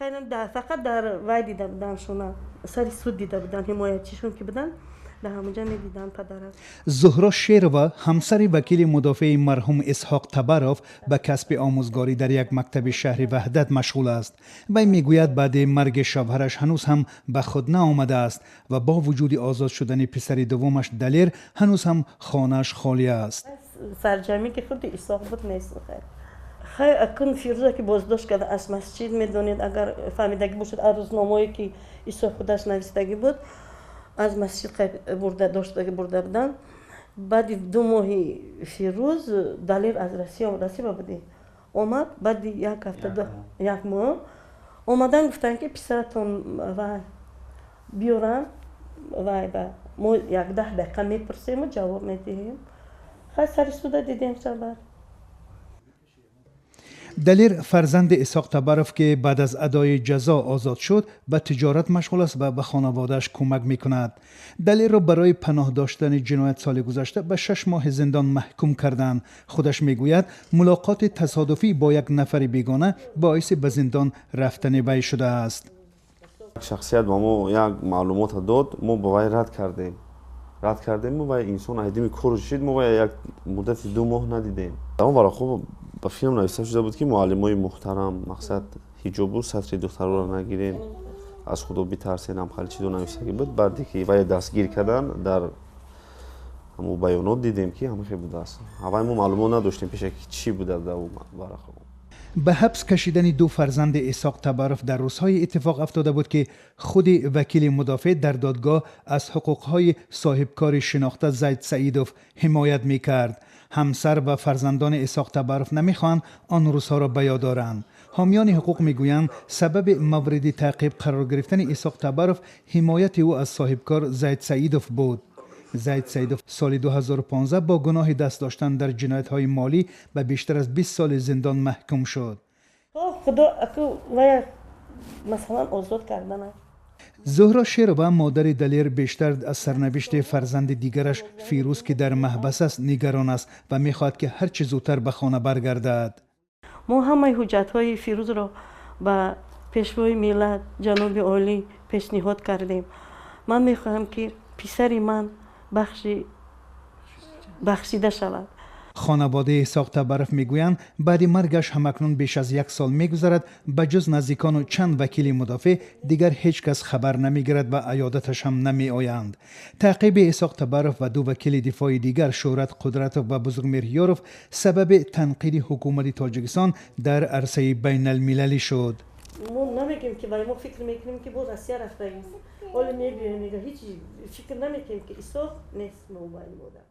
Фақат дар вай дида буданд шуна, сари суд дида буданд, ҳимоятчишон ки буданд, дар ҳамонҷа медиданд падарам. Зуҳро Шерова, ҳамсари вакили мудофеи марҳум Исҳоқ Табаров, ба касби омӯзгорӣ дар як мактаби шаҳри Ваҳдат машғул аст. Вай мегӯяд, баъди марги шавҳараш ҳанӯз ҳам ба худ наомадааст ва бо вуҷуди озод шудани писари дуввумаш Далер, ҳанӯз ҳам хонааш холӣ аст. Сарҷамӣ ки худи Исҳоқ буд, нест. Хай, акун Фирӯза ки боздошт карда аз масҷид, медонед, агар фаҳмидагӣ бошад, аз рӯзномое ки Исҳоқ худаш навистагӣ буд, аз масҷид бурда доштагӣ бурда буданд. Баъди 2 моҳи Фирӯз, Далер аз Россия будӣ омад. Баъди як ҳафта, як моҳ омадан, гуфтанд, ки писаратон вай биёранд, вай ба мо як 10 дақиқа мепурсему ҷавоб медиҳем. Хай, сари суда дидем шабар. Далер, фарзанди Исҳоқ Табаров, ки баъд аз адои ҷазо озод шуд, ба тиҷорат машғул аст ва ба хонаводааш кӯмак мекунад. Далерро барои паноҳ доштани ҷиноят соли гузашта ба 6 моҳи зиндон маҳкум карданд. Худаш мегӯяд, мулоқоти тасодуфӣ бо як нафари бегона боиси ба зиндон рафтани вай шудааст. Шахсият ба мо як маълумота дод, мо ба вай рад кардем, рад кардему вай инсон айдими кору шид. Мо вай як муддати 2 моҳ надидем. Дар он варақҳо ба филм нависта шуда буд, ки муаллимои муҳтарам, мақсад ҳиҷобу сатри духтарро нагирем, аз худо битарсен, ҳам хеле чизо навистагӣ буд. Баъде ки вай дастгир кардан, дар ҳамун баёнот дидем, ки ҳамахе будааст. Аввал мо маълумот надоштем пеша, ки чӣ буда дар варақҳо. Ба ҳабс кашидани ду фарзанди Исҳоқ Табаров дар рӯзҳое иттифоқ афтода буд, ки худи вакили мудофеъ дар додгоҳ аз ҳуқуқҳои соҳибкори шинохта Зайд Саидов ҳимоят мекард. Ҳамсар ва фарзандони Исҳоқ Табаров намехоҳанд он рӯзҳоро ба ёд доранд. Ҳомиёни ҳуқуқ мегӯянд, сабаби мавриди таъқиб қарор гирифтани Исҳоқ Табаров ҳимояти ӯ аз соҳибкор Зайд Саидов буд. Зайд Саидов соли 2015 бо гуноҳи даст доштан дар ҷиноятҳои молӣ ба бештар аз 20 соли зиндон маҳкум шуд. Худо аку вая масалан озод кардана. Зуҳро Шерова, модари Далер, бештар аз сарнавишти фарзанди дигараш Фирӯз, ки дар маҳбас аст, нигарон аст ва мехоҳад, ки ҳарчи зудтар ба хона баргардад. Мо ҳамаи ҳуҷҷатҳои Фирӯзро ба Пешвои миллат, ҷаноби олӣ, пешниҳод кардем. Ман мехоҳам, ки писари ман бахшида шавад. Хонаводаи Исҳоқ Табаров мегӯянд, баъди маргаш ҳамакнун беш аз як сол мегузарад, ба ҷуз наздикону чанд вакили мудофеъ дигар ҳеҷ кас хабар намегирад ва аёдаташ ҳам намеоянд. Таъқиби Исҳоқ Табаров ва ду вакили дифои дигар, Шӯҳрат Қудратов ва Бузургмеҳр Ёров, сабаби танқиди ҳукумати Тоҷикистон дар арсаи байналмилалӣ шуд. Мо намегӯем, ки вай, мо фикр мекунем, ки бо Россия рафтагист, ҳоле мебиёем, мега, ҳеҷ фикр намекунем, ки Исҳоқ нест. Мо байни модар.